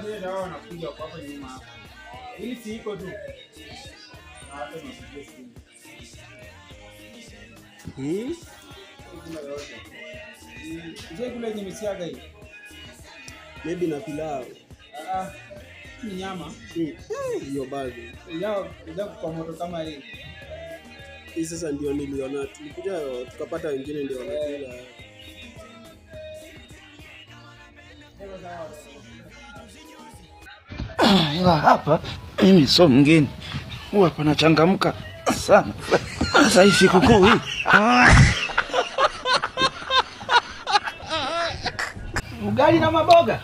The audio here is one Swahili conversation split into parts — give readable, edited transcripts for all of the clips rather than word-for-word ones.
Sasa wao wanakuja kwa hapa nyuma hapa. Hili si iko tu. Na watu ni simu. Kula yote. Je, kula yenye misiaga hii? Maybe na pilau. Ah, ni nyama. Hiyo bado. Yao ndio kwa moto kama hii. Hii sasa ndio niliona tulikuja tukapata wengine ndio wanakula. Ila hapa mimi sio mgeni, huwa panachangamka sana. Sasa hii sikukuu hii ugali na maboga.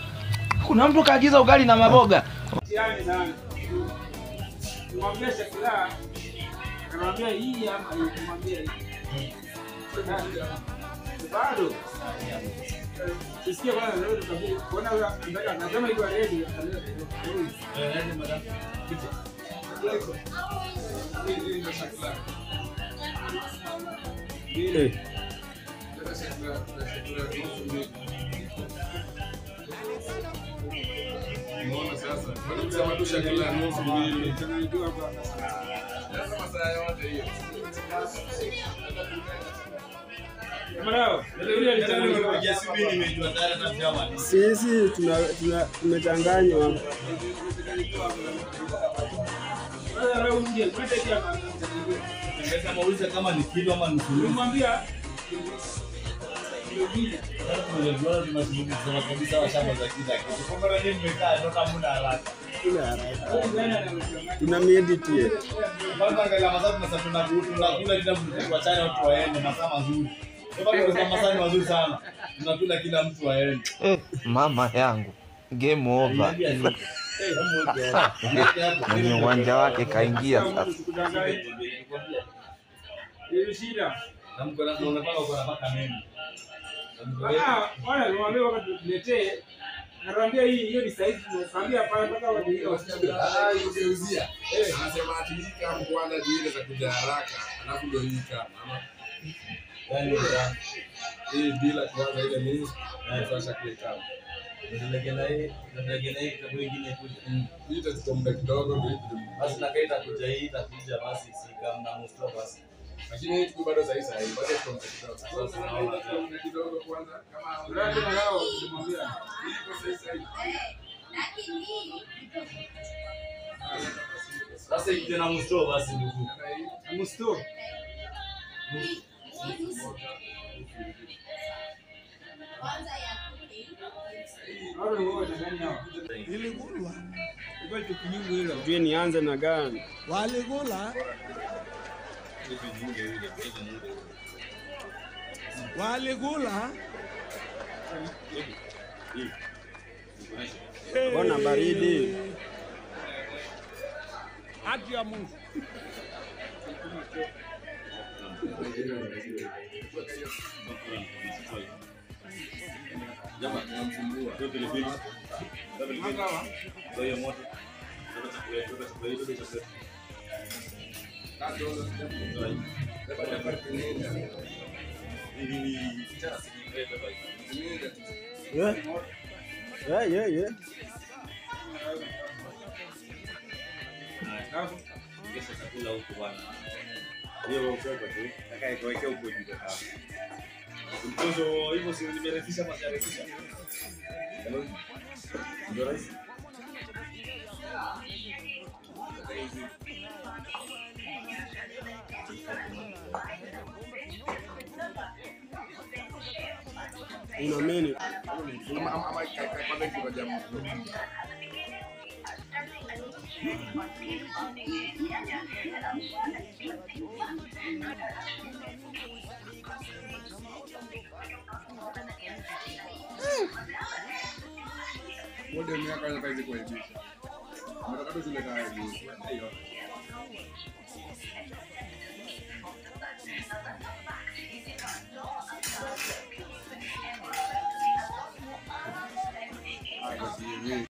Kuna mtu kaagiza ugali na maboga. Mwambie chakula, akamwambia hii ama hii, kumwambia hii. Bado. Sisikia kwanza leo tutabidi kuona anataka anasema iko ready. Eh, nani madam? Kitu. Hii ndio chakula. Eh. Unaona sasa? Bado kusema tu chakula nusu mbili. Sasa masaa yote hiyo. Sisi tumechanganywa. Kama ni kilo ama nusu. Nimwambia Tuna meditate. Mama yangu, game over. Mwenye uwanja wake kaingia sasa. Nakwambia hii hiyo ni size, nakwambia pale mpaka watu wasikia. Ah, ugeuzia. Anasema ati hii kama kwanza juu ile za kuja haraka, alafu ndio hii kama ama. Yaani hii bila kwanza ile nusu, sasa kile kama. Ndio hii kitabu nyingine kuja. Hii itachukua muda kidogo ndio hii. Basi na kaita kuja hii itakuja basi si kama na mustro basi. Lakini hii tuko bado sahihi sahihi, bado tuko muda kidogo. Sasa tunaona muda kidogo kwanza kama Ndio nao tumwambia. Hii iko sahihi sahihi. Lakini hii sasa ikija na mustro basi ndugu. Mustro. Kwanza ya kule. Iligulwa. Sijui nianze na gani. Waligula. Waligula. Mbona baridi? Haki ya Mungu. Yeah. Yeah, yeah, yeah. Kesho chakula huko bwana. Hiyo ukiweka tu. Nataka ikuweke huko juu kaka. Mtozo hivyo si nimerefisha ama sijarefisha? Ndio rahisi. Una menu. Ama kwanza kitu cha Mode miaka ya kazi kwa hivi. Mtoka tu shule kazi. Hiyo. Ah, basi.